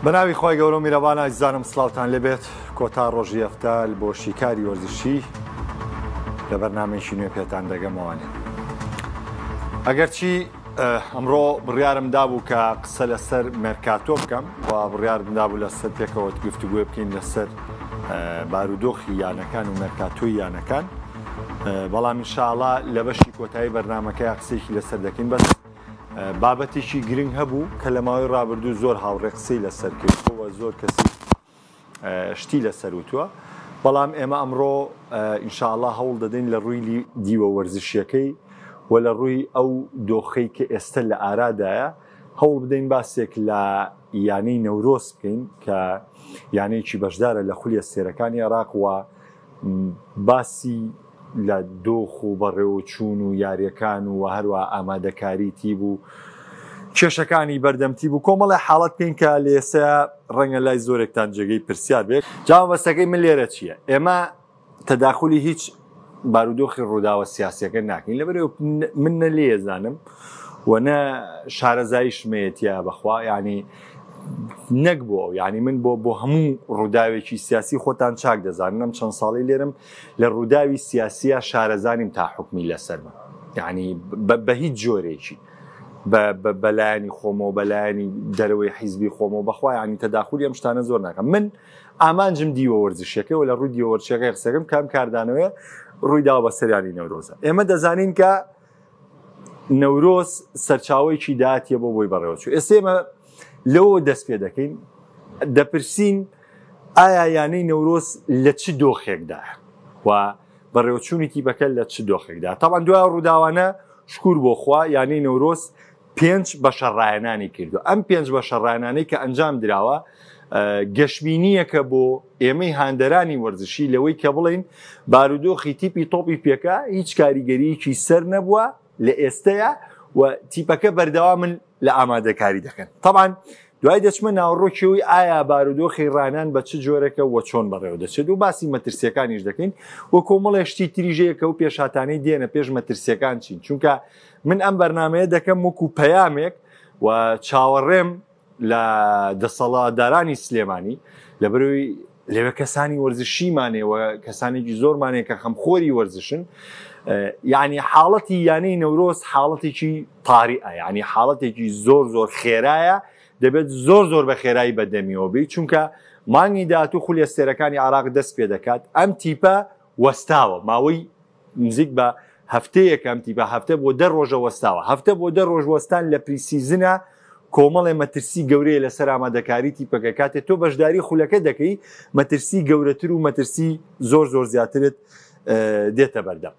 بەناوی خوای گەورە و میرەبان ئازیزانم سڵاوتان لێبێت کۆتا ڕۆژی هەفتە بۆ شیکاری وەرزشی لە بەرنامەیەکی نوێ پێتان دەگەمەوانێ ئەگەرچی ئەمڕۆ بڕیارم دابوو کە قسە لەسەر مێرکاتۆ بکەم و بڕیارم دابوو لەسەر پێکەوە گفتوگۆ بکەین لەسەر بارودۆخی یانەکان و مێرکاتۆی یانەکان بەڵام ئینشاءاللە لە بەشی کۆتایی بەرنامەکەی قسەیەکی لەسەر دەکەین بەس بابەتێکی گرنگ هەبوو کە لە ماوەی ڕابردوو زۆر هاوڕێ قسەی لەسەر کردووە زۆر کەسی شتی لەسەر وتووە بەڵام ئێمە ئەمڕۆ ئینشاءاللە هەوڵ دەدەین لە ڕووی دیوە وەرزشیەکەی و لە ڕووی ئەو دۆخەی کە ئێستا لە ئارادایە هەوڵ بدەین باسێک لە یانەی نەورۆز بکەین کە یانەیەکی بەشدارە لە خولی ئەستێرەکانی عێراق و باسی لە دۆخ و بەڕێوەچوون و یاریەکان و هەروە ئامادەکاری تیب و کێشەکانی بەردەم تیب و کۆمەڵی حاڵەت بکەین کە لە ئێستا ڕەنگە لای زۆرێکتان جێگەی پرسیار بێت. جا مەبەستەکەی من لێرە چییە؟ ئێمە تەداخولی هیچ بارودۆخی ڕووداوە سیاسیەکە ناکەین لەبەرئەوەی من نە لێزانم و نە شارەزاییشم هەیە تیا بەخوا یعنی نەک بۆ ئەو یعنی من بۆ بۆ هەموو ڕووداوێکی سیاسی خۆتان چاک دەزانن ئەم چەند ساڵی لێرم لە ڕووداوی سیاسیە شارەزانیم تا حکمی لەسەرمە یعنی بە هیچ جۆرێکی بەلایەنی خۆمەوە بەلایەنی دەرەوەی حیزبی خۆمەوە بەخوا ینی تەداخلی ئەم شتانە زۆر ناکەم من ئامانجم دیوە وەرزشیەکەی و لە ڕووی دیوە وەرزشیەکەی قسەکەم کام کاردانەوەیە ڕووی داوە بە سەریانی نەورۆزە ئێمە دەزانین کە نەورۆز سەرچاوەیەکی داهاتیە بۆ بۆی بەڕێوەچوو ئێستا ئێمە لەوە دەست پێ دەکەین دەپرسین ئایا یانەی نەورۆز لە چ دۆخێکدایە و بەڕێوەچوونی تیپەکە لە چ دۆخێکدا تاوان دوای ڕووداوانە شکور بۆخوا یانەی نەورۆز پێنج بەشە ڕاهێنانی کردووە، ئەم پێنج بەشە ڕاهێنانەی کە ئەنجام دراوە گەشبینییەکە بۆ ئێمەی هاندەرانی وەرزشی لەوەی کە بڵێین بارودۆخی تیپی تۆپی پێکە هیچ کاریگەریەکی سەر نەبووە لە ئێستەیە و تیپەکە بەردەوامن لە ئامادەکاری دەکەن تەبعەن دوای دەچمە ناوەڕۆکیەوەی ئایا بارودۆخی ڕانان بە چ جۆرێکە و چۆن بەڕێوە دەچێت و باسی مەترسیەکانیش دەکەین و کۆمەڵێ شتی تریژەیە کە و پێشهاتانەی دێنە پێش مەترسیەکان چین چونکە من ئەم بەرنامەیە دەکەم وەکو پەیامێک و چاوەڕێم لە دەسەڵاتدارانی سلێمانی لەبەرەوەی لەوێ کەسانی وەرزشیمانێ و کەسانێکی زۆرمانێ کە خەمخۆری وەرزشن یعنی حاڵەتی یانەی نەورۆز حاڵەتێکی تاریئە یعنی حاڵەتێکی زۆر زۆر خێرایە دەبێت زۆر زۆر بە خێرایی بەدەمیەوە بی چونکە مانگی داهاتوو خولی ئەستێرەکانی عراق دەست پێ دەکات ئەم تیپە وەستاوە ماوەی نزیک بە هەفتەیەکە ئەم تیپە هەفتە بۆ دە ڕۆژە وەستاوە هەفتە بۆ دە ڕۆژ وەستان لە pre-season ە کۆمەڵێ مەترسی گەورەیە لەسەر ئامادەکاری تیپەکە کاتێ تۆ بەشداری خولەکە دەکەی مەترسی گەورەتر و مەترسی زۆر زۆر زیاترت دێتە بەردەم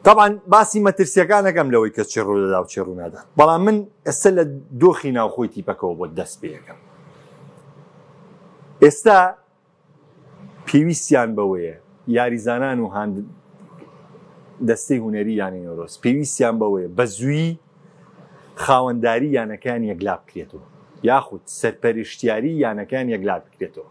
طبعا باسی مەترسیەکانەکەم لەوەی کە چێ ڕوودەدا و چێ ڕوونادا بەڵام من ئێستا لە دۆخی ناوخۆی تیپەکەەوە بۆ دەست پێەکەم ئێستا پێویستیان بەوەیە یاریزانان و هاند دەستەی هونەری یانەی نەورۆز پێویستیان بەوەیە بە زوویی خاوەنداری یانەکەیان یەکلا بکرێتەوە یاخود سەرپەرشتیاری یانەکەیان یەکلا بکرێتەوە.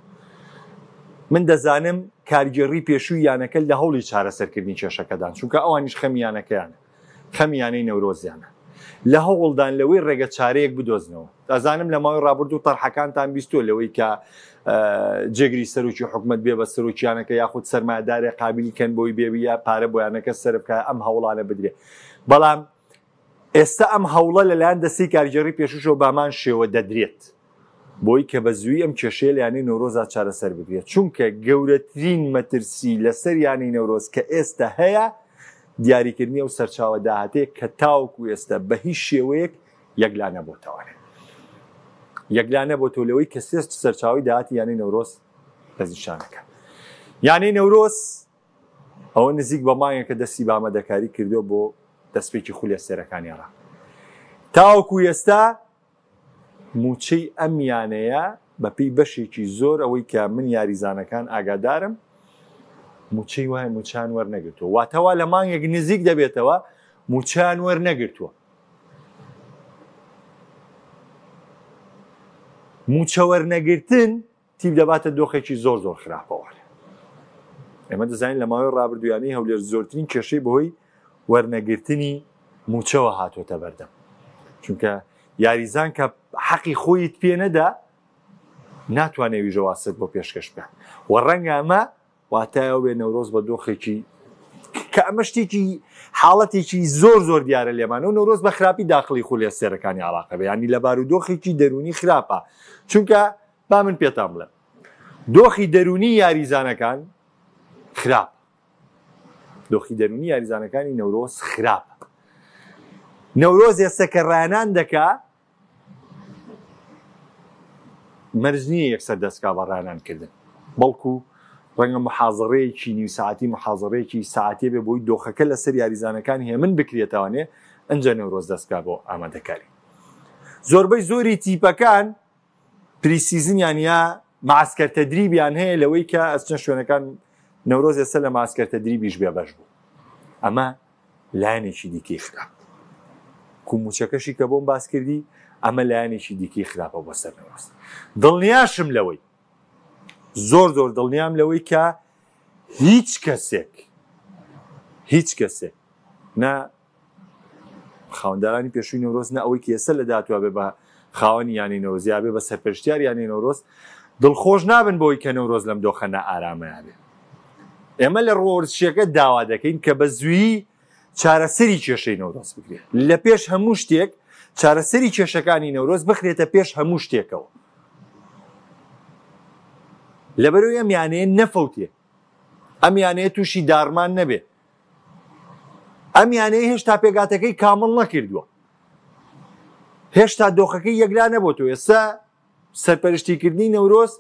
من دەزانم کارگێڕی پێشووی یانەکە لە هەوڵی چارەسەرکردنی کێشەکەدان چونکە ئەوانیش خەمی یانەکەیانە. خەمی یانەی نەورۆزیانە لە هەوڵدان لەوەی ڕێگە چارەیەک بدۆزنەوە. ئەزانم لە ماوەی ڕابردوو تەرحەکانتان بیستووە لەوەی کە جێگری سەرۆکی حکومەت بێ بە سەرۆکی یانەکە یاخود سەرمایەدارێ قابیل کەن بۆی بێ یا پارە بۆ یانەکە سەرف بکا ئەم هەوڵانە بدرێ. بەڵام ئێستا ئەم هەوڵە لەلایەن دەستەی کارگێڕی پێشووشەوە بەهەمان شێوە دەدرێت. بۆی کە بە زوویی ئەم کێشەیە لە یانەی نەورۆزا چارەسەر بکرێت، چونکە گەورەترین مەترسی لەسەر یانەی نەورۆز کە ئێستە هەیە دیاریکردنی ئەو سەرچاوە داهاتەیە کە تاوەکو ئێستە بە هیچ شێوەیەک یەکلا نەبۆتەوە یەکلا نەبۆتەوە لەوەی کە سێ سەرچاوەی داهاتی یانەی نەورۆز دەستنیشانەکە یانەی نەورۆز ئەوە نزیک بە مانگێکە دەستی بە ئامادەکاری کردووە بۆ دەستپێکی خولی ئەستێرەکانی عێراق تاوەکو ئێستا مووچەی ئەم یانەیە بەپێی بەشێکی زۆر ئەوەی کە من یاریزانەکان ئاگادارم مووچەی وای مووچان وەرنەگرتووە واتە وا لە مانگێک نزیک دەبێتەوە مووچەیان وەرنەگرتووە مووچە وەرنەگرتن تیپ دەباتە دۆخێکی زۆر زۆر خراپەوە. ئێمە دەزانین لە ماوەی ڕابردوو یانەی هەولێر زۆرترین کێشەی بەهۆی وەرنەگرتنی مووچەوە هاتۆتە بەردەم. چونکە یاریزان کە حەقی خۆیت پێ نەدا ناتوانێت ویژە واست بۆ پێشکەش بکات و ڕەنگە ئەمە واتای ئەو بێ نەورۆز بە دۆخێکی کە ئەمە شتێکی حاڵەتێکی زۆر زۆر دیارە لێمان و نەورۆز بە خراپی داخلی خولی ئەستێرەکانی عراقە بێ ینی لە بارودۆخێکی دەرونی خراپە چونکە با من پێتان بڵێم دۆخی دەرونی یاریزانەکان خراپ دۆخی دەرونی یاریزانەکانی نەورۆز خراپ نەورۆز ئێستا کە ڕانان دەکا مەرج نییە یەکسەر دەستکا بە ڕانان کردن بەڵکو ڕەنگە محازڕەیەکی نیو ساعتی محازڕەیەکی ساعتێ بێ بۆی دۆخەکە لەسەر یاریزانەکان هێمن بکرێتوانێ ئەنجا نەورۆز دەستکا بۆ ئامادەکاری زۆربەی زۆری تیپەکان pre-season یان یا معسکر تدریبیان هەیە لەوەی کە ئەچنە شوێنەکان نەورۆز ئێستا لە معسکر تدریبیش بێبەش بوو ئەمە لایەنێکی دیکەی خراپ کو موچەکەشی کە بۆم باس کردی ئەمە لایەنێکی دیکەی خراپە بۆ سەر نەورۆز دڵنیاشم لەوەی زۆر زۆر دڵنیام لەوەی کە هیچ کەسێک هیچ کەسێک نە خاوەندارانی پێشووی نەورۆز نە ئەوەی کە ئێستا لە داهاتووە بێ بە خاوەنی یانەی نەورۆز یا بێ بە سەرپەرشتیار یانەی نەورۆز دڵخۆش نابن بەوەی کە نەورۆز لەم دۆخە نائارامەیە بێ. ئێمە لە ڕووە وەرزشیەکە داوا دەکەین کە بە زوویی چارەسەری کێشەی نەورۆز بکرێت لە پێش هەموو شتێک چارەسەری کێشەکانی نەورۆز بخرێتە پێش هەموو شتێکەوە لەبەرەوەی ئەم یانەیە نەفەوتێ ئەم یانەیە تووشی داڕمان نەبێ ئەم یانەیە هێشتا پێگاتەکەی کامڵ نەکردووە هێشتا دۆخەکەی یەکلا نەبۆتەوە ئێستا سەرپەرشتیکردنی نەورۆز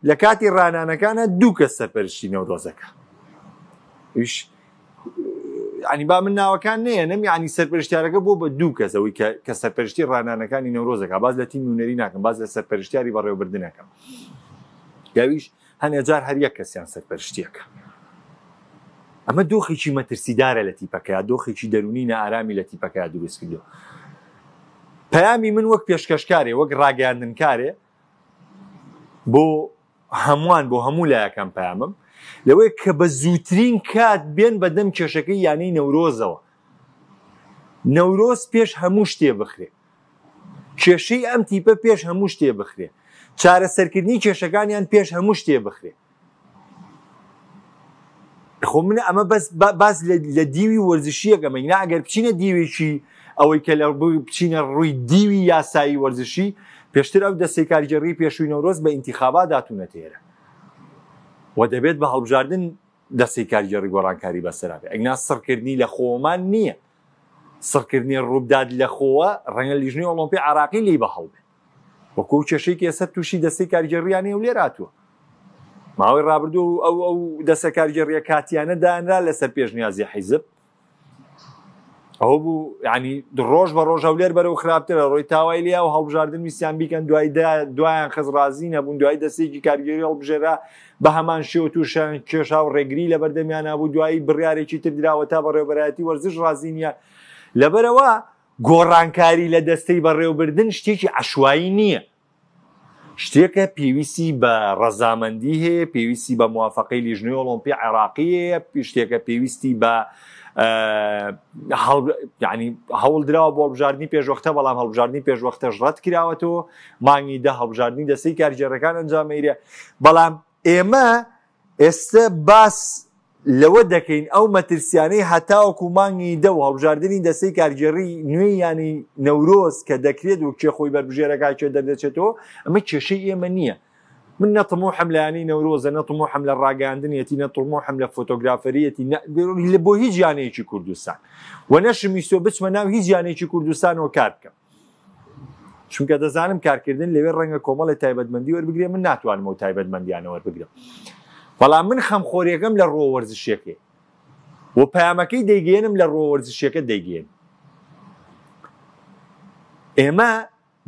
لە کاتی ڕانانەکانە دوو کەس سەرپەرشتی نەورۆزەکە ئیش ینی با من ناوەکان نێنم ینی سەرپەرشتیارەکە بۆ بە دوو کەس ئەوەی کە سەرپەرشتی ڕانانەکانی نەورۆزەکە باز لە تیم نوێنەری ناکەم باز لە سەرپەرشتیاری بەڕێوەبردنەکەم گاویش هەنێ جار هەر یەک کەسیان سەرپەرشتیەکە. ئەمە دۆخێکی مەترسیدارە لە تیپەکەیا، دۆخێکی دەروونی نائارامی لە تیپەکەیا دروست کردووە. پەیامی من وەک پێشکەشکارێ، وەک ڕاگەیاندنکارێ بۆ هەمووان، بۆ هەموو لایەکان پەیامم لەوەیە کە بە زووترین کات بێن بە دەم کێشەکەی یانەی نەورۆزەوە. نەورۆز پێش هەموو شتێ بخرێ. کێشەی ئەم تیپە پێش هەموو شتێ بخرێ. چارەسەرکردنی کێشەکانیان پێش هەموو شتێ بخرێ. خۆ من ئەمە بەس باس لە دیوی وەرزشیەکەمە نا ئەگەر بچینە دیوێکی ئەوەی کە لە بچینە ڕووی دیوی یاسایی وەرزشی پێشتر ئەو دەستەی کارگێڕی پێشووی نەورۆز بە ئینتیخابات هاتوونەتە ئێرە و دەبێت بە هەڵبژاردن دەستەی کارگێڕی گۆڕانکاری بەسەرا بێ ئەگنا سڕکردنی لە خۆمان نییە سڕکردنی ڕووبدات لە خۆوە ڕەنگە لیژنەی ئۆڵۆمپی عراقی لی بە هەڵبێ وەکو ئەو کێشەی کە ئێستا تووشی دەستەی کارگێڕییانەی هەولێر هاتووە. ماوەی ڕابردوو ئەو ئەو دەستە کارگێڕییە کاتیانە دانرا لەسەر پێشنیازی حیزب. ئەوە بوو ینی ڕۆژ بە ڕۆژ هەولێر بەرەو خراپترە ڕۆی تاوای لیا و هەڵبژاردن ویستیان بیکەن دوای دوایان خز ڕازی نەبوون دوای دەستێکی کارگێری هەڵبژێرا بە هەمان شێوە تووشیان کێشا و ڕێگری لە بەردەمیان نابوو دوایی بڕیارێکی تر دراوە تا بەڕێوەبەرایەتی وەرزش ڕازی نییە لەبەرەوە گۆڕانکاری لە دەستەی بەڕێوەبردن شتێکی عەشوایی نییە، شتێکە پێویستی بە ڕەزامەندی هەیە، پێویستی بە موافەقەی لیژنەی ئۆڵۆمپی عێراقی هەیە، شتێکە پێویستی بە ینی هەوڵ دراوە بۆ هەڵبژاردنی پێشوەختە، بەڵام هەڵبژاردنی پێشوەختەش ڕەت کراوەتەوە، مانگی دە هەڵبژاردنی دەستەی کارگێڕەکان ئەنجام ئەیرێ، بەڵام ئێمە ئێستە باس لەوە دەکەین ئەو مەترسیانەی هەتاوەکو مانگی دە و هەڵبژاردنی دەستەی کارگێڕی نوێی یانەی نەورۆز کە دەکرێت و کێ خۆی بەربژێرەکە کێ دەردەچێتەوە ئەمە کێشەی ئێمە نییە. من نە طموحم لە یانەی نەورۆزە نە طموحم لە ڕاگەیاندنیەتی نە طموحم لە فۆتۆگرافەریەتی نە بۆ هیچ یانەیەکی کوردستان و نەشم ویستوە بچمە ناو هیچ یانەیەکی کوردستانەوە کار بکەم. چونکە دەزانم کارکردن لەوێ ڕەنگە کۆمەڵی تایبەتمەندی وەربگرێ من ناتوانم ئەو تایبەتمەندیانە وەربگرم بەڵام من خەمخۆریەکەم لە ڕووە وەرزشیەکەی و پەیامەکەی دەیگەێنم لە ڕووە وەرزشیەکە دەیگەێن ئێمە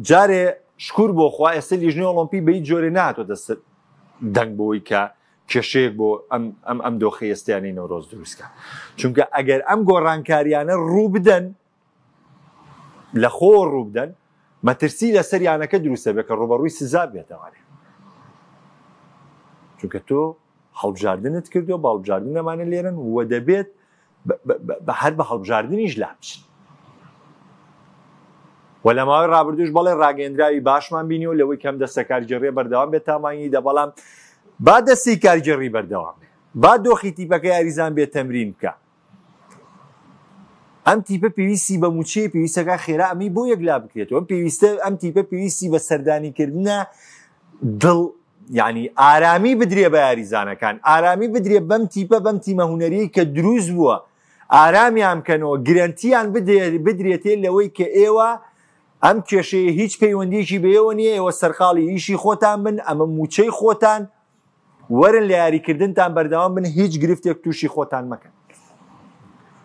جارێ شکور بۆ خوا ئێستا لیژنەی ئۆڵۆمپی بە هیچ جۆرێ نهاتۆتە سەر دەنگ بۆی کە کێشەیەک بۆ ئەم ئەم ئەم دۆخی ئێستیانی نەورۆز دروستکە چونکە ئەگەر ئەم گۆڕانکاریانە ڕوو بدەن لە خۆوە ڕووبدەن، مەترسی لەسەر یانەکە دروست دەبێت کە ڕووبەڕووی سزا بێتەوانێ. چونکە تۆ هەڵبژاردنت کردووە، بە هەڵبژاردن ئەمانە لێرەن و دەبێت بە هەر بە هەڵبژاردنیش لابچن. و لە ماوەی ڕابردووش بەڵێ ڕاگەیەندراوی باشمان بینیوە لەوەی کەم دەستە کارگێڕیە بەردەوام بێت تا مانگی دە بەڵام با دەستی کارگێڕی بەردەوام بێ با دۆخی تیپەکە یاریزان بێ تەمرین بکە ئەم تیپە پێویستی بە موچەیە پێویستەکە خێرا ئەمی بۆ یەکلا بکرێتەوە ئەم پێویستە ئەم تیپە پێویستی بە سەردانیکردنە دڵ یعنی ئارامی بدرێ بە یاریزانەکان ئارامی بدرێ بەم تیپە بەم تیمە هوەریە کە دروست بووە ئارامیان بکەنەوە گرەنتیان بدرێتێ لەوەی کە ئێوە ئەم کێشەیە هیچ پەیوەندیەکی بەێوە نییە ئێوە سەرقاڵی ئیشی خۆتان بن ئەمە موچەی خۆتان وەرن لە یاریکردنتان بەردەوام بن هیچ گرفتێک تووشی خۆتان مەکەن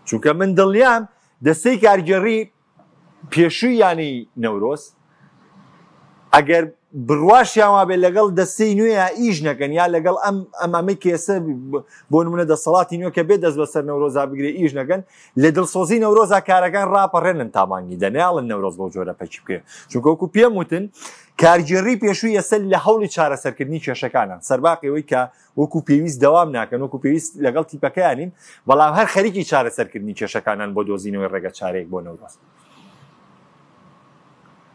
چونکە من دڵنیام دەستەی کارگێڕی پێشووی یانەی نەورۆز ئەگەر بڕواشیان وابێ لەگەڵ دەستەی نوێیا ئیش نەکەن یا لەگەڵ ئەم ئەم ئەمەی کێسە بۆ نمونە دەسەڵاتی نوێ کە بێ دەست بەسەر نەورۆزا بگرێ ئیش نەکەن لە دڵسۆزی نەورۆزا کارەکان ڕاپەڕێنن تا مانگی دە نەیاڵن نەورۆز بەو جۆرە پەکی بکەوێ چونکە وەکو پێم وتن کارگێڕی پێشووی ئێستا لە هەوڵی چارەسەرکردنی کێشەکانن سەرباقی ئەوەی کە وەکو پێویست دەوام ناکەن وەکو پێویست لەگەڵ تیپەکەیانین بەڵام هەر خەریکی چارەسەرکردنی کێشەکانن بۆ دۆزینەوەی ڕێگە چارەیەک بۆ نەورۆز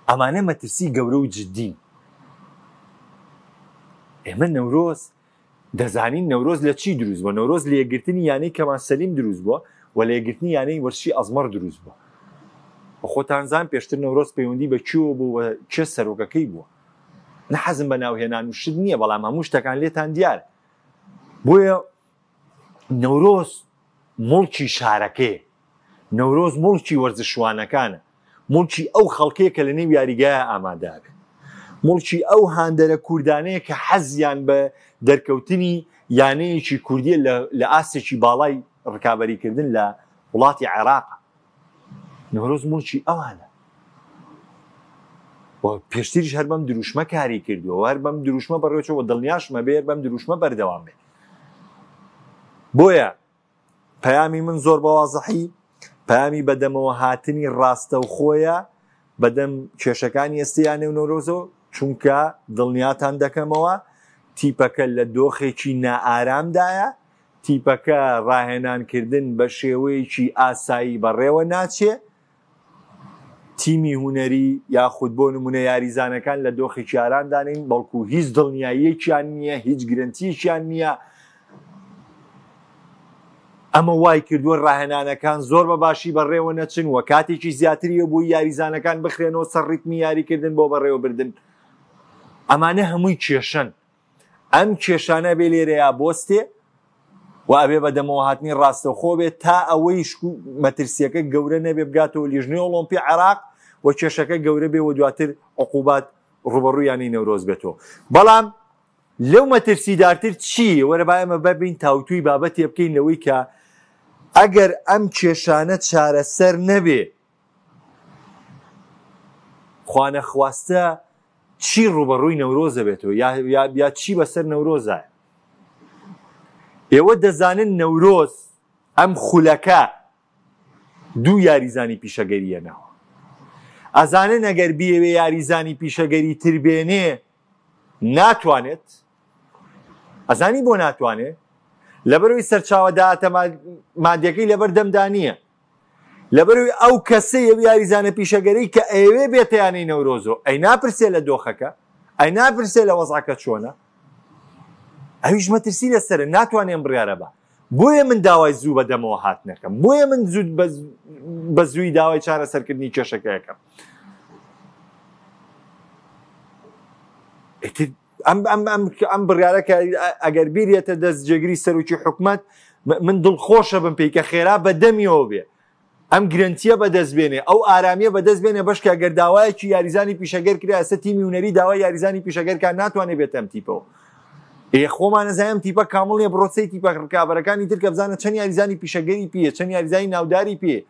ئەمانە مەترسی گەورە و جدین ئێمە نەورۆز دەزانین نەورۆز لە چی دروست بووە نەورۆز لە یەکگرتنی یانەی کەمال سەلیم دروست بووە و لە یەکگرتنی یانەی وەرزشی ئەزمەڕ دروست بووە و خۆتان زان پێشتر نەورۆز پەیوەندی بە کوێوە بوو و کێ سەرۆکەکەی بووە من حەزم بە ناوهێنان و شت نییە بەڵام هەموو شتەکان لێتان دیارە بۆیە نەورۆز موڵکی شارەکەیە نەورۆز موڵکی وەرزشوانەکانە موڵکی ئەو خەڵکەیە کە لە نێو یاریگایە ئامادە بێت موڵکی ئەو هاندەرە کوردانەیە کە حەزیان بە دەرکەوتنی یانەیەکی کوردیە لە ئاستێکی باڵای ڕکابەریکردن لە وڵاتی عێراق نەورۆز موڵکی ئەوانە و پێشتریش هەر بەم دروشمە کاری کردووە هەر بەم دروشمە بەڕێوەچووە دڵنیاشمە بێ بەم دروشمە بەردەوام بێت بۆیە پەیامی من زۆر بە وازحی پەیامی بەدەمەوە هاتنی ڕاستەوخۆیە بەدەم کێشەکانی ئێستا یانەی نەورۆزەوە چونکە دڵنیاتان دەکەمەوە تیپەکە لە دۆخێکی نائارامدایە تیپەکە ڕاهێنانکردن بە شێوەیەکی ئاسایی بەڕێوە ناچێ تیمی هونەری یاخود بۆ نمونە یاریزانەکان لە دۆخێکی ئارامدا نین بەڵکو هیچ دڵنیاییەکیان نییە هیچ گرنتیەکیان نییە ئەمە وای کردووە ڕاهێنانەکان زۆر بە باشی بەڕێوە نەچن و کاتێکی زیاتری بۆ یاریزانەکان بخرێنەوە سەر ڕیتمی یاریکردن بۆ بەڕێوەبردن ئەمانە هەمووی کێشەن ئەم کێشانە بێ لێرەیا بۆستێ و ئەبێ بە دەمەوە هاتنی ڕاستەوخۆ بێت تا ئەوەی مەترسیەکە گەورە نەبێ بگاتەوە لیژنەی ئۆڵۆمپی عێراق و کێشەکە گەورە بێ و دواتر عقوبات ڕوبەڕوو یانەی نەورۆز بێتەوە بەڵام لەو مەترسیدارتر چی وەرە با ئێمە ببین تاوتوی بابەتێ بکەین لەوەی کە ئەگەر ئەم کێشانە چارەسەر نەبێ خوانەخواستە چی ڕووبەڕووی نەورۆز دەبێتەوە یا یا یا چی بەسەر نەورۆزایە ئێوە دەزانن نەورۆز ئەم خولەکە دوو یاریزانی پیشەگەریە ناوە ئەزانن ئەگەر بیەوێ یاریزانی پیشەگەری تر بێنێ ناتوانێت ئەزانی بۆ ناتوانێ لەبەرەوەی سەرچاوە داهاتە مادیەکەی لەبەر دەمدا نییە لەبەرئەوەی ئەو کەسەی ئەو یاریزانە پیشەگەرەی کە ئەیەوێ بێتە یانەی نەورۆزۆ ئەی ناپرسێ لە دۆخەکە ئەی ناپرسێ لە وەزعەکە چۆنە ئەویش مەترسی لەسەرە ناتوانێ ئەم بڕیارە بە بۆیە من داوای زوو بە دەمەوە هاتنەکەم بۆیە من زوو بە زووی داوای چارەسەرکردنی کێشەکەیەکەم ئیتر ئەم ئەم ئەم ئەم بڕیارە کە ئەگەر بیرێتە دەست جێگری سەرۆکی حکومەت من دڵخۆشە بم پێی کە خێرا بە دەمیەوە بێ ئەم گرنتیە بەدەست بێنێ ئەو ئارامیە بەدەست بێنێ بەشکە گەر داوایەکی یاریزانی پیشەگەر کرا ئێستا تیمی هونەری داوای یاریزانی پیشەگەرکان ناتوانێت بێتە ئەم تیپەوە ئێ خۆمان نەزانم تیپە کامڵ نیە بڕۆ سەی تیپە ڕکابەرەکانی تر کە بزانە چەند یاریزانی پیشەگەری پێیە چەند یاریزانی ناوداری پێیە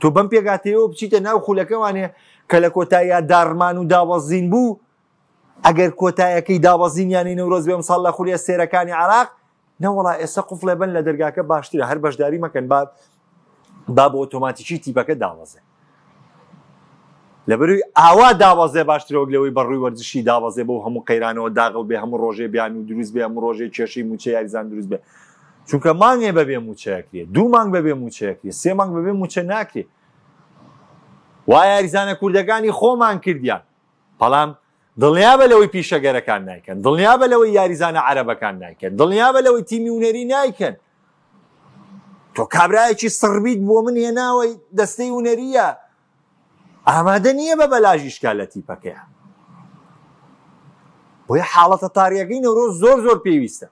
تۆ بەم پێگاتەیەوە بچیتە ناو خولەکەوانێ کە لە کۆتاییا داڕمان و دابەزین بوو ئەگەر کۆتایەکەی دابەزین یانەی نەورۆز بێ ئەمساڵ لە خولی ئەستێرەکانی عێراق نەوەڵا ئێستا قفڵێ بن لە دەرگاکە باشترە هەر بەشداری مەکەن با با بە ئۆتۆماتیکی تیپەکە دابەزێ لەبەروی ئاوا دابەزێ باشترە وەک لەوەی بەڕووی وەرزشی دابەزێ بۆ هەموو قەیرانەوە داغڵ بێ هەموو ڕۆژێ بیان و دروست بێ هەموو ڕۆژێ کێشەی موچە یاریزان دروست بێ چونکە مانگێ بەبێ موچەکرێ دوو مانگ بەبێ موچەکرێ سێ مانگ بەبێ موچە ناکرێ. وا یاریزانە کوردەکانی خۆمان کردیان بەڵام دڵنیابە لەوەی پیشەگەرەکان نایکەن دڵنیابە لەوەی یاریزانە عەرەبەکان نایکەن دڵنیابە لەوەی تیمی هونەری نایکەن تۆ کابرایەکی سڕبیت بۆ من هێناوەی دەستەی هونەریە ئامادە نییە بە بەلاژیشکا لە تیپەکەیە بۆیە حاڵەتە تاریەکەی نەورۆز زۆر زۆر پێویستە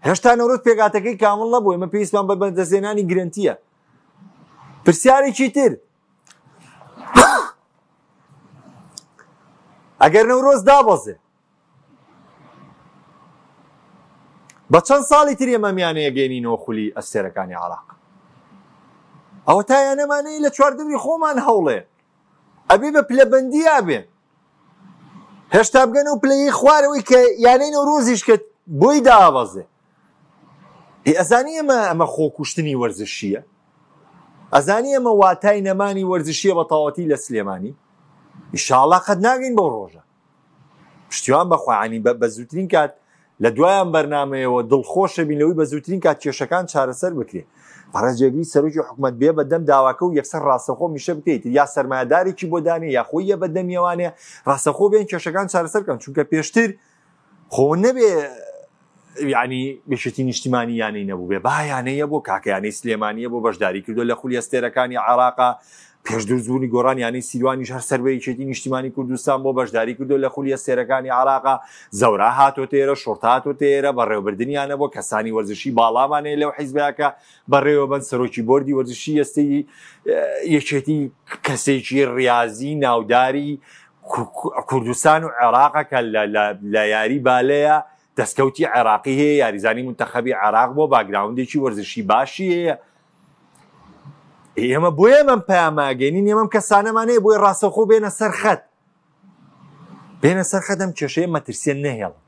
هێشتا نەورۆز پێکاتەکەی کامڵ نەبوو ئێمە پێویستمان بە بەدەستهێنانی گرنتیە پرسیارێکی تر ئەگەر نەورۆز دابەزێ بە چەند ساڵی تر ئێمە میانەیە گەێنینەوە خولی ئەستێرەکانی عراق ئەوە تا یانەمانەیە لە چواردەوری خۆمان هەوڵێ ئەبێ بە پلەبەندی ئابێ هێشتا بگەن و پلەی خوارەوەی کە یانەی نەورۆزیش کە بۆی دابەزێ ئەزانی ئەمە ئەمە خۆکوشتنی وەرزشیە ئەزانی ئەمە واتای نەمانی وەرزشیە بە تەواوەتی لە سلێمانی ئیشاڵا قەت ناگەین بەو ڕۆژە پشتیوان بەخوانی بە زووترین کات لە دوایان بەرنمەیەوە دڵخۆشە بین لەوەی بە زووترین کات کێشەکان چارەسەر بکرێ بەڕێز جێگری سەرۆکی حکومت بێ بە دەم داواکە و یەکسەر ڕاستەخۆ میشە بکەیت یا سەرمایەدارێکی بۆ دانێ یاخۆی یە بە دەمیەوانێ ڕاستەخۆ بێن کێشەکان چارەسەر بکەن چونکە پێشتر خۆ نەبێ یعنی یەکێتی نیشتیمانی یانەی نەبوو بێ با یانەیە بۆ کاکە یانەی سلێمانیە بۆ بەشداری کردو لە خولی ئەستێرەکانی عێراقا پێش دروستبوونی گۆڕان یانەی سیروانیش هەر سەر بە یەکێتی نیشتیمانی کوردستان بۆ بەشداری کردو لە خولی ئەستێرەکانی عێراقا زەورا هاتۆتە ئێرە شۆرتا هاتۆتە ئێرە بەڕێوەبردنیانە بۆ کەسانی وەرزشی باڵامان هەیە لەو حیزبەکە بەڕێوەبەن سەرۆکی بۆردی وەرزشی ئێستەی یەکێتی کەسێکی ڕیازی ناوداری کوردستان و عێراقە کە لە یاری بالەیە دەستکەوتی عێراقی هەیە یاریزانی منتەخەبی عێراق بۆ background ێکی وەرزشی باشی هەیە ئێمە بۆ ئێمەم پەیاماگەێنین ئێمەم کەسانەمان هەیە بۆی ڕاستەخۆ بێنە سەر خەت بێنە سەر خەت ئەم کێشەیە مەترسیە نەهێڵن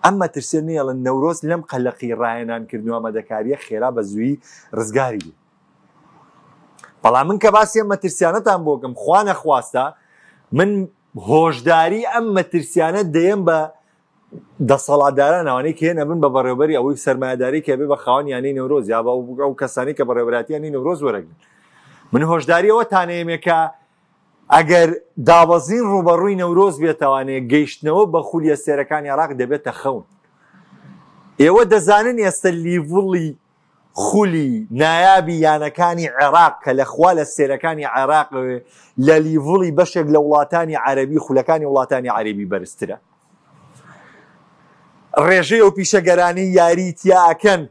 ئەم مەترسیە نێڵن نەورۆز لەم قەلەقی ڕاهێنان کردن و ئامادەکاریە خێرا بە زووی ڕزگاری بێ بەڵام من کە باسی ئەم مەترسیانەتان بۆکەم خوا نەخواستە من هۆشداری ئەم مەترسیانە دەیەم بە دەسەڵاتداران ئەوانەی کە هێنە بن بە بەڕێوبەری ئەوەی سەرمایەداری کە بێ بە خاوەن یانەی نەورۆز یا بە ئەو کەسانی کە بەڕێوەبەرایەتی نەورۆز وەرەگرن من هۆشداری ئەوە تانەیەمێ کە ئەگەر دابەزین ڕووبەڕووی نەورۆز بێتەوانێ گەیشتنەوە بە خولی ئەستێرەکانی عێراق دەبێتە خەون ئێوە دەزانن ئێستا level ی خولی نایابی یانەکانی عێراق کە لە خوا لە ستێرەکانی عێراق لە level ی بەشێک لە وڵاتانی عەرەبی خولەکانی وڵاتانی عەرەبی بەرزترە ڕێژەی ئەو پیشەگەرانی یاری تیا ئەکەن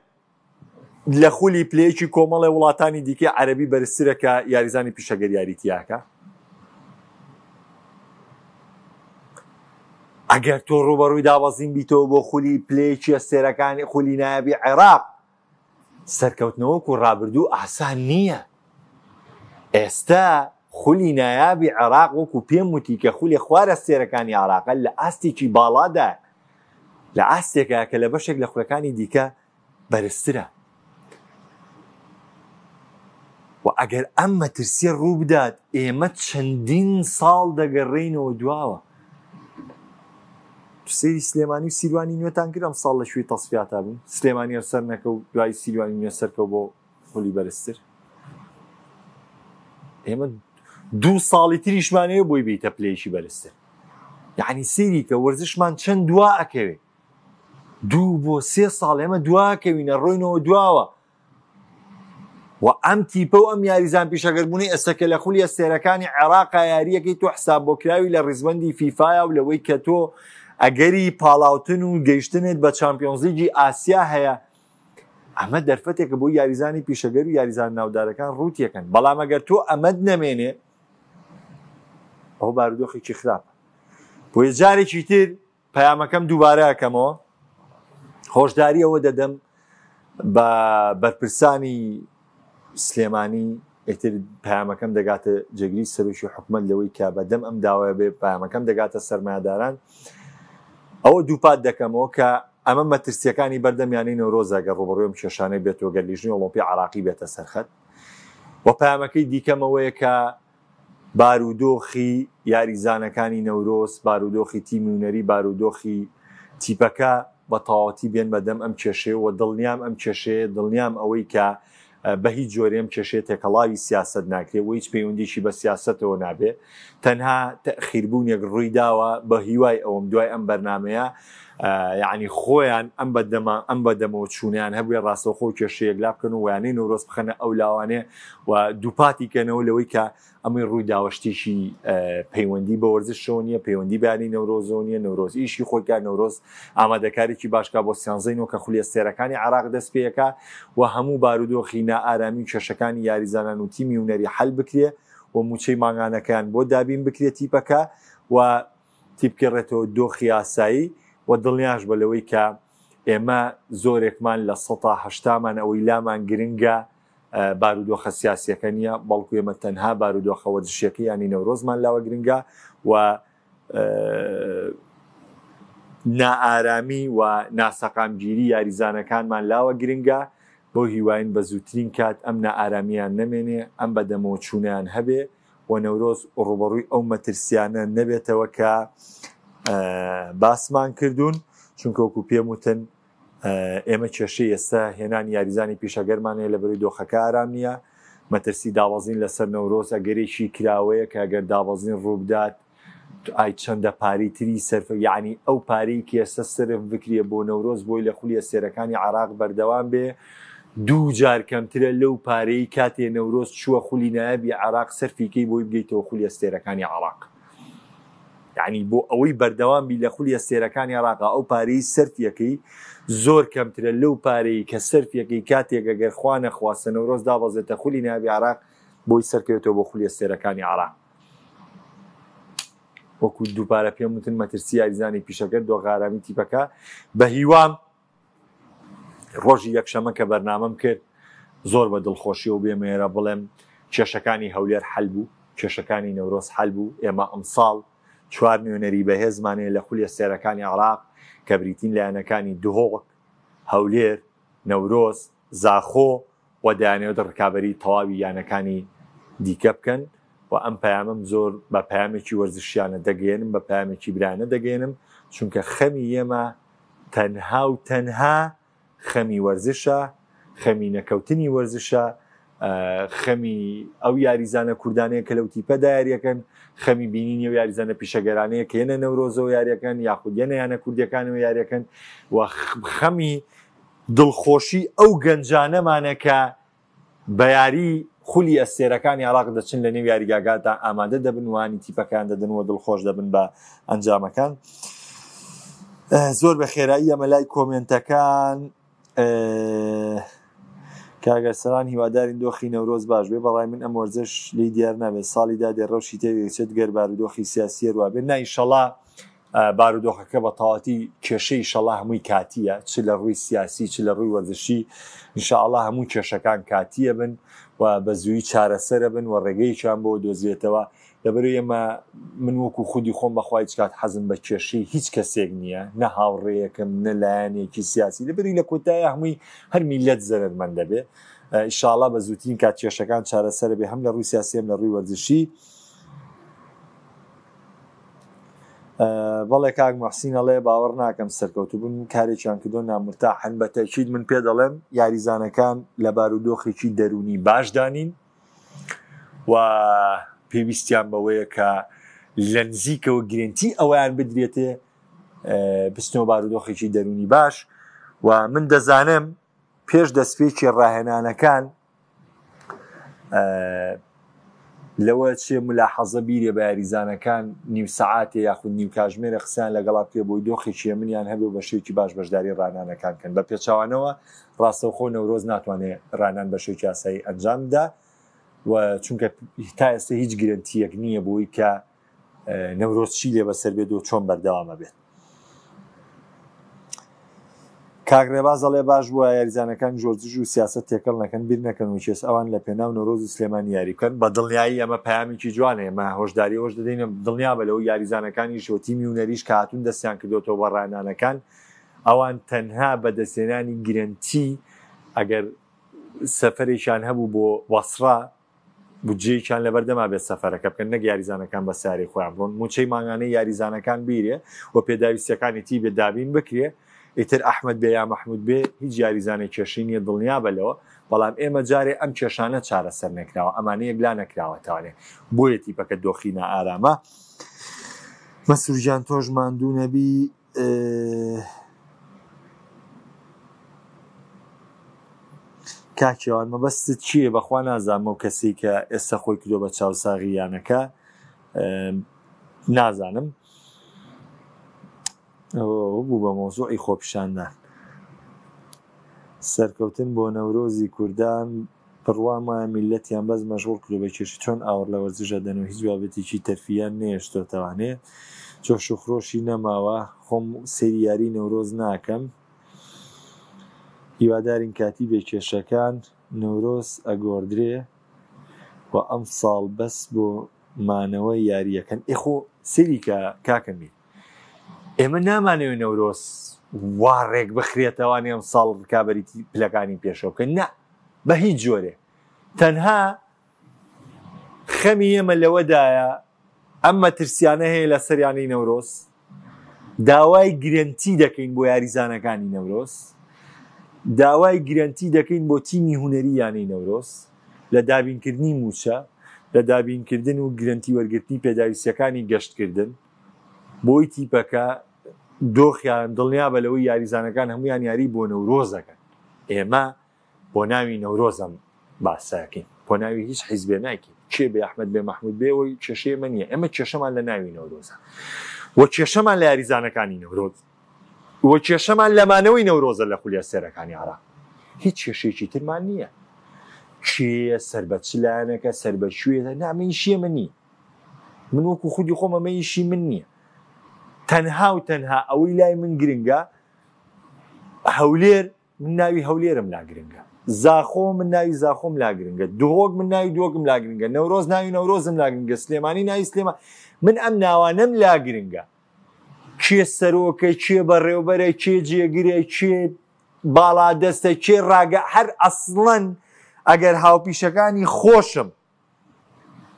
لە خولی پلەیەکی کۆمەڵی وڵاتانی دیکەی عەرەبی بەرزترە کە یاریزانی پیشەگەر یاری تیاکە ئەگەر تۆ ڕووبەڕووی دابەزین بیتەوە بۆ خولی پلەیەکی ئەستێرەکانی خولی نایابی عێراق سەرکەوتنەوە وەکو ڕابردوو ئاسان نییە ئێستا خولی نایابی عێراق وەکو پێم وتی کە خولی خوار ئەستێرەکانی عێراقە لە ئاستێکی باڵادا لە ئاستێکە کە لە بەشێک لە خولەکانی دیکە بەرزترە و ئەگەر ئەم مەترسیە ڕووبدات ئێمە چەندین ساڵ دەگەڕێینەوە دواوە سەیری سلێمانی و سیروانی نوێتان کرد ئەم ساڵ لە کوێی تەسفیاتا بوون سلێمانی هەر سەر نەکەو دوای سیروانی نوێ سەرکەو بۆ خولی بەرزتر ئێمە دوو ساڵی تریشمان هەیە بۆی بیتە پلەیەکی بەرزتر یعنی سەیری کە وەرزشمان چەند دوا ئەکەوێ دوو بۆ سێ ساڵ ئێمە دواکەوینە ڕۆینەوە دواوە و ئەم تیپە و ئەم یاریزان پیشەگەربوونی ئێستا کە لە خولی ئەستێرەکانی عێراقا یاریەکەی تۆ حساب بۆکراوی لە ڕیزبەندی فیفایا و لەوەی کە تۆ ئەگەری پاڵاوتن و گەیشتنت بە چامپیۆنزلیگی ئاسیا هەیە ئەمە دەرفەتێکە بۆ یاریزانی پیشەگەر و یاریزان ناودارەکان ڕووتیەکەن بەڵام ئەگەر تۆ ئەمەد نەمێنێ ئەو بارودۆخێکی خراپە بۆیە جارێکی تر پەیامەکەم دووبارە ئەکەمەوە، هۆشداری ئەوە دەدەم بە بەرپرسانی سلێمانی ئیتر پەیامەکەم دەگاتە جێگری سەرۆکی حکومەت لەوەی کە بەدەم ئەم داوایە بێ پەیامەکەم دەگاتە سەرمایەداران ئەوە دووپات دەکەمەوە کە ئەمە مەترسیەکانی بەردەم یانەی نەورۆزە گەر ڕووبەڕووی ئەم کێشانەی بێتەوە گەر لیژنەی ئۆڵۆمپی عراقی بێتە سەرخەت و پەیامەکەی دیکەمەوەیە کە بارودۆخی یاریزانەکانی نەورۆز، بارودۆخی تیمی هونەری، بارودۆخی تیپەکە بە تەواوەتی بێن بە دەم ئەم کێشەیە و دڵنیام ئەم کێشەیە دڵنیام ئەوەی کە بە هیچ جۆرێ ئەم کێشەیە تێکەڵاوی سیاسەت ناکرێ و هیچ پەیوەندیی بە سیاسەتەوە نابێ. تەنها تەئخیربوونێک ڕوویداوە، بە هیوای ئەوەم دوای ئەم بەرنامەیە یەعنی خۆیان ئەم بە دەمە ئەم بە دەمەوە چوونەیان هەبوێ ڕاستەوخۆ کێشە یەکلا بکەن و ویانەی نەورۆز بخەنە ئەو لاوانێ و دووپاتی کەنەوە لەوەی کە ئەمەی ڕوویداوە شتێکی پەیوەندی بە وەرزشەوە نییە، پەیوەندی بە یانەی نەورۆزەوە نییە، نەورۆز ئیشی خۆی کا، نەورۆز ئامادەکاریی باش کا بۆ سیانزەی نۆ کە خولی ئەستێرەکانی عێراق دەست پێ ئەکا و هەموو بارودۆخی نائارامی و کێشەکانی یاریزانان و تیمی هونەری حەل بکرێ و مووچەی مانگانەکەیان بۆ دابین بکرێ تیپەکە و تیبگەڕێتەوە دۆخی ئاسایی و دڵنیاش بە لەوەی کە ئێمە زۆرێکمان لە سەتا هەشتامان ئەوەی لامان گرنگە بارودۆخە سیاسیەکە نییە، بەڵکو ئێمە تەنها بارودۆخە وەرزشیەکەی یانی نەورۆزمان لاوە گرنگە و نائارامی و ناسەقامگیری یاریزانەکانمان لاوە گرنگە، بەو هیواین بە زووترین کات ئەم نائارامییان نەمێنێ، ئەم بەدەمەوەچوونەیان هەبێ و نەورۆز ڕووبەڕووی ئەو مەترسیانە نەبێتەوە کە باسمان کردوون، چونکە وەکو پێم وتن ئێمە کێشەی ئێستا هێنانی یاریزانی پیشەگەرمان هەیە لەبەرەی دۆخەکە ئارام نییە، مەترسی دابەزین لەسەر نەورۆز ئەگەرێکی کراوەیە کە ئەگەر دابەزین ڕووبدات ئای چەندە پارەی تری سەرف یعنی ئەو پارەی کە ئێستا سەرف بکرێ بۆ نەورۆز بۆی لە خولی ئەستێرەکانی عێراق بەردەوام بێ دوو جار کەمترە لەو پارەی کاتێ نەورۆز چووە خولی نایابی عێراق سەرفیکەی بۆی بگەیتەوە خولی ئەستێرەکانی عێراق. یعنی بۆ ئەوەی بەردەوام بی لە خولی ئەستێرەکانی عێراقا ئەو پارەی سەرفیەکەی زۆر کەمترە لەو پارەی کە سەرفیەکەی کاتێک ئەگەر خوا نەخواستە نەورۆز دابەزێتە خولی نایابی عێراق بۆی سەرکەوێتەوە بۆ خولی ئەستێرەکانی عێراق. وەکو دووپارە پێم وتن مەترسی یاریزانی پیشەگەر دۆغارامی تیپەکە بە هیوام ڕۆژی یەکشەمە کە بەرنامەم کرد زۆر بە دڵخۆشیەوە بێمە ئێرە بڵێم کێشەکانی هەولێر حەل بوو، کێشەکانی نەورۆز حەل بوو، ئێمە ئەمساڵ چوار نوێنەری بەهێزمان هەیە لە خولی ئەستێرەکانی عێراق کە بریتین لە یانەکانی دهۆک، هەولێر، نەورۆز، زاخۆ و دەیانەوێت ڕکابەری تەواوی یانەکانی دیکە بکەن و ئەم پەیامەم زۆر بە پەیامێکی وەرزشیانە دەگەیەنم، بە پەیامێکی برایانە دەگەیەنم، چونکە خەمی ئێمە تەنها و تەنها خەمی وەرزشە، خەمی نەکەوتنی وەرزشە، خەمی ئەو یاریزانە کوردانەیە کە لەو تیپەدا یاریەکەن، خەمی بینینی ئەو یاریزانە پیشەگەرانەیە کە یەنە نەورۆزەوە یاریەکەن یاخود یەنە یانە کوردیەکانەوە یاریەکەن و خەمی دڵخۆشی ئەو گەنجانەمانە کە بە یاری خولی ئەستێرەکانی عێراق دەچن لە نێو یاریگاگادا ئامادە دەبن وانی تیپەکان دەدەن و دڵخۆش دەبن بە ئەنجامەکان. زۆر بە خێرایی ئەمە لای کۆمێنتەکان کاگەر سەران هیوادارین دۆخی نەورۆز باش بێ بەڕای من ئەم وەرزش لی دیار نابێت ساڵی دادێ ڕەوشی تێکدەچێت گەر بارودۆخی سیاسی هەروا بێت نا ئیشەڵا بارودۆخەکە بە تەواتی کێشەی ئیشەڵا هەمووی کاتیە چ لە ڕووی سیاسی چ لە ڕووی وەرزشی ئینشاءاللە هەموو کێشەکان کاتیە بن و بە زووی چارەسەرە بن و ڕێگەیەکیان بۆ دۆزرێتەوە لەبەرئ ئێمە من وەکو خودی خۆم بەخوا هیچ کات حەزم بە کێشەی هیچ کەسێک نییە نە هاوڕێیەکم نە لایەنێکی سیاسی لەبەری لە کۆتایە هەمووی هەر میلەت زەرەرمەند دەبێ ئیشاڵا بە زووترین کات کێشەکان چارەسەرە بێ هەم لە ڕووی سیاسی هەم لە ڕووی وەرزشی. بەڵێ کاک محسین ئەڵێ باوەڕ ناکەم سەرکەوتوو بن کارێکیان کردو نامرتاحن بە تەکید من پێ دەڵێم یاریزانەکان لە بارودۆخێکی دەروونی باشدانین و پێویستیان بەوەیە کە لە نزیکەوە گرنتی ئەویان بدرێتێ بچنەوە بارودۆخێکی دەروونی باش و من دەزانم پێش دەستپێکی ڕاهێنانەکان لەوە چێ ملاحەزە بیرێ بە یاریزانەکان نیو سەعاتێ یاخود نیو کاژمێرە قسەیان لەگەڵا بکرێ بۆی دۆخێکی هێمنیان هەبێ و بە شێوەیەکی باش بەشداری ڕانانەکان بکەن بە پێچەوانەوە ڕاستەوخۆ نەورۆز ناتوانێ ڕانان بە شێوەیەکی ئاسایی ئەنجام بدا و چونکە تا ئێستا هیچ گرنتیەک نییە بۆی کە نەورۆز چی لێ بەسەر بێت و چۆن بەردەوامە بێت. کاک ڕێباز ئەڵێ باش بووە یاریزانەکان جۆرجژ و سیاسەت تێکەڵ نەکەن بیر نەکەن و کێس ئەوان لە پێناو نەورۆز و سلێمانی یاری بکەن بە دڵنیایی ئەمە پەیامێکی جوانە ئێمە هۆشداری ئەوەش دەدەین دڵنیا بە لەوەی یاریزانەکانیش و تیمی هونەریش کە هاتوون دەستیان کردۆتەوە بە ڕاهێنانەکان ئەوان تەنها بەدەستهێنانی گرەنتی ئەگەر سەفەرێکیان هەبوو بۆ بەسڕە بودجەیەکیان لەبەردەما بێت سەفەرەکە بکەن نەک یاریزانەکان بە سەیارەی خۆیان بڕۆن موچەی مانگانەی یاریزانەکان بیرێ و پێداویستیەکانی تی بێ دابین بکرێ ئیتر ئەحمەد بێ یا مەحمود بێ هیچ یاریزانێک کێشەی نییە دڵنیابە لەوە بەڵام ئێمە جارێ ئەم کێشانە چارەسەر نەکراوە ئەمانە یەکلا نەکراوەتەوانێ بۆیە تیپەکە دۆخی نائارامە. مەسرور گیان تۆش ماندوو نەبی. کاک کێوان مەبەستت چییە بەخوا نازانم ئەو کەسەی کە ئێستا خۆی کردوە بە چاوساغی یانەکە نازانم ئەوە بوو بە مۆزوعی خۆپیشاندان سەرکەوتن بۆ نەورۆزی کوردان بڕوام وایە میللەتیان بەس مەشغوڵ کردوە بە کێشە چۆن ئاوڕ لە وەرزش ئەدەن و هیچ بابەتێکی تەرفیهیان نەهێشتۆتەوانێ جۆش و خرۆشی نەماوە خۆم سەیری یاری نەورۆز ناکەم هیوادارین کاتی بێ کێشەکان نەورۆز ئەگۆڕدرێ و ئەمساڵ بەس بۆ مانەوە یاریەکەن ئێ خۆ سەیری کە کاکە میر ئێمە نامانەوێ نەورۆز وا ڕێک بخرێتەوانی ئەم ساڵ ڕکابەری پلەکانی پێشەوە بکەن نا بە هیچ جۆرێ تەنها خەمی ئێمە لەوەدایە ئەم مەترسیانە هەیە لە سەریانەی نەورۆز داوای گرەنتی دەکەین بۆ یاریزانەکانی نەورۆز داوای گرەنتی دەکەین بۆ تیمی هونەری یانەی نەورۆز لە دابینکردنی مووچە لە دابینکردن و گرەنتی وەرگرتنی پێداویستیەکانی گەشتکردن بۆی تیپەکە دۆخیان دڵنیابە لەوەی یاریزانەکان هەمویان یاری بۆ نەورۆز دەکەن ئێمە بۆ ناوی نەورۆز ئەم باسەکەین بۆ ناوی هیچ حیزبێ ناکەین کێ بێ ئەحمد بێ مەحمود بێ ئەوەی کێشەی ئێمە نییە ئێمە کێشەمان لە ناوی نەورۆزە و کێشەمان لە یاریزانەکانی نەورۆز و کێشەمان لە مانەوەی نەورۆزە لە خولی ئەستێرەکانی عێراق هیچ کێشەیەکی ترمان نییە کێیە سەر بە چ لایەنەکە سەر بە کوێ نا ئەمە ئیشی ئێمە نییە من وەکو خودی خۆم ئەمە ئیشی من نییە تەنها و تەنها ئەوەی لای من گرنگە هەولێر من ناوی هەولێرم لا گرنگە زاخۆ من ناوی زاخۆم لا گرنگە دهۆک من ناوی دهۆکم لا گرنگە نەورۆز ناوی نەورۆزم لا گرنگە سلێمانی ناوی سلێمان من ئەم ناوانەم لا گرنگە کێ سەرۆکە کێ بەڕێوبەرە کێ جێگرە کێ باڵا دەستە کێ ڕاگە هەر ئەسڵەن ئەگەر هاوپیشەکانی خۆشم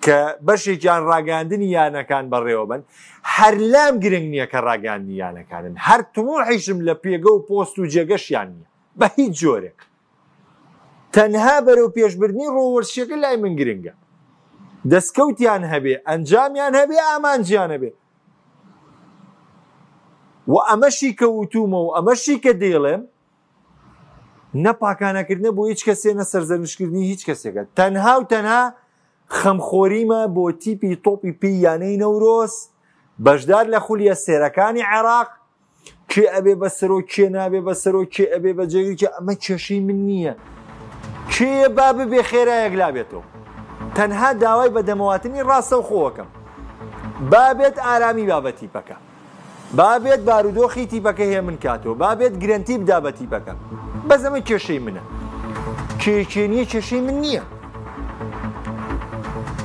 کە بەشێکیان ڕاگەاندنی یانەکان بەڕێوەبن هەر لام گرنگ نییە کە ڕاگەاندنی یانەکانن هەر تموحیشم لە پێگە و پۆست و جێگەشیان نییە بە هیچ جۆرێک تەنها بەرەو پێشبردنی ڕۆوەرزشیەکە لای من گرنگە دەستکەوتیان هەبێ ئەنجامیان هەبێ ئامانجیان هەبێ و ئەمەشی کە وتومە و ئەمەشی کە دەیڵێم نە پاکانەکردنە بۆ هیچ کەسێ نە سەرزەنشکردنی هیچ کەسێکە تەنها و تەنها خەمخۆریمە بۆ تیپی تۆپی پێی یانەی نەورۆز بەشدار لە خولی ئەستێرەکانی عێراق کێ ئەبێ بە سەرۆک کێ نابێ بە سەرۆک کێ ئەبێ بە جێگری کێ ئەمە کێشەی من نییە کێیە با ببێ خێرا یەکلا بێتەوە تەنها داوای بەدەمەواتنی ڕاستەوخۆوەکەم با بێت ئارامی با بە تیپەکە با بێت بارودۆخی تیپەکە هێمن کاتەوە با بێت گرەنتی بدا بە تیپەکە بەس ئەمە کێشەی منە کێ کێ نییە کێشەی من نییە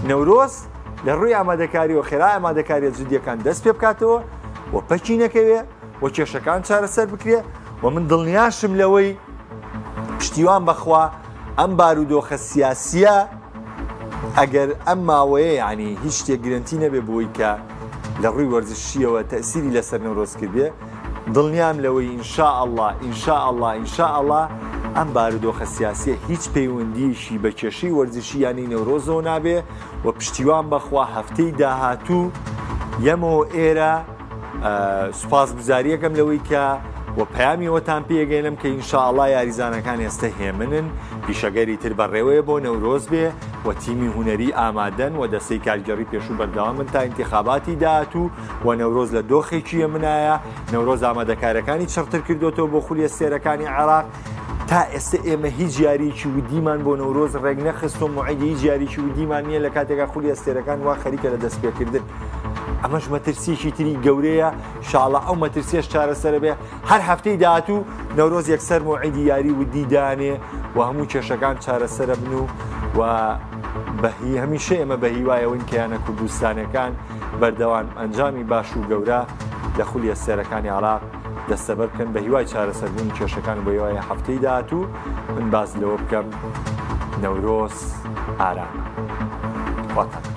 نەورۆز لە ڕووی ئامادەکاریەوە خێرا ئامادەکاریە جدیەکان دەست پێ بکاتەوە و پەکی نەکەوێ و کێشەکان چارەسەر بکرێ و من دڵنیاشم لەوەی پشتیوان بەخوا ئەم بارودۆخە سیاسیە ئەگەر ئەم ماوەیە یعنی هیچ شتێک گرنتی نەبێ بۆی کە لە ڕووی وەرزشیەوە تەسیری لەسەر نەورۆز کردێ دڵنیام لەوەی ان شاء اللە ان شاء اللە ان شاء اللە ئەم بارودۆخە سیاسیە هیچ پەیوەندیەکی بە کێشەی وەرزشی یانەی نەورۆزەوە نابێ و پشتیوان بەخوا هەفتەی داهاتوو یەمەوە ئێرە سوپاسگوزاریەکەم لەوەی کە و پەیامی ئەوەتان پێگەێنم کە ئینشاءڵا یاریزانەکان ئێستا هێمنن پیشەگەری تر بەڕێوەیە بۆ نەورۆز بێ و تیمی هونەری ئامادەن و دەستەی کارگێڕی پێشوو بەردەوامن تا ئینتیخاباتی داهاتوو و نەورۆز لە دۆخێکی هێمنایە نەورۆز ئامادەکارەکانی چڕتر کردوێتەوە بۆ خولی ئەستێرەکانی عێراق تا ئێستا ئێمە هیچ یاریەکی ودیمان بۆ نەورۆز ڕێک نەخستۆ موعیدی هیچ یاریکی ودیمان نییە لە کاتێکا خولی ئەستێرەکان وا خەریکە لە دەستپێکردن ئەمەش مەترسیەکی تری گەورەیە شاڵە ئەو مەترسیەش چارەسەرە بێ هەر هەفتەی داهاتوو نەورۆز یەکسەر موعیدی یاری ودی دانێ و هەموو کێشەکان چارەسەرە بن و و بەهی هەمیشە ئێمە بە هیوایەوەین کە یانە کوردستانەکان بەردەوام ئەنجامی باش و گەورە لە خولی ئەستێرەکانی عێراق دەستەبەر بکەن بە هیوای چارەسەربوونی کێشەکان بۆ هیوای هەفتەی داهاتوو من باس لەوە بکەم نەورۆز ئارامە. خواتان.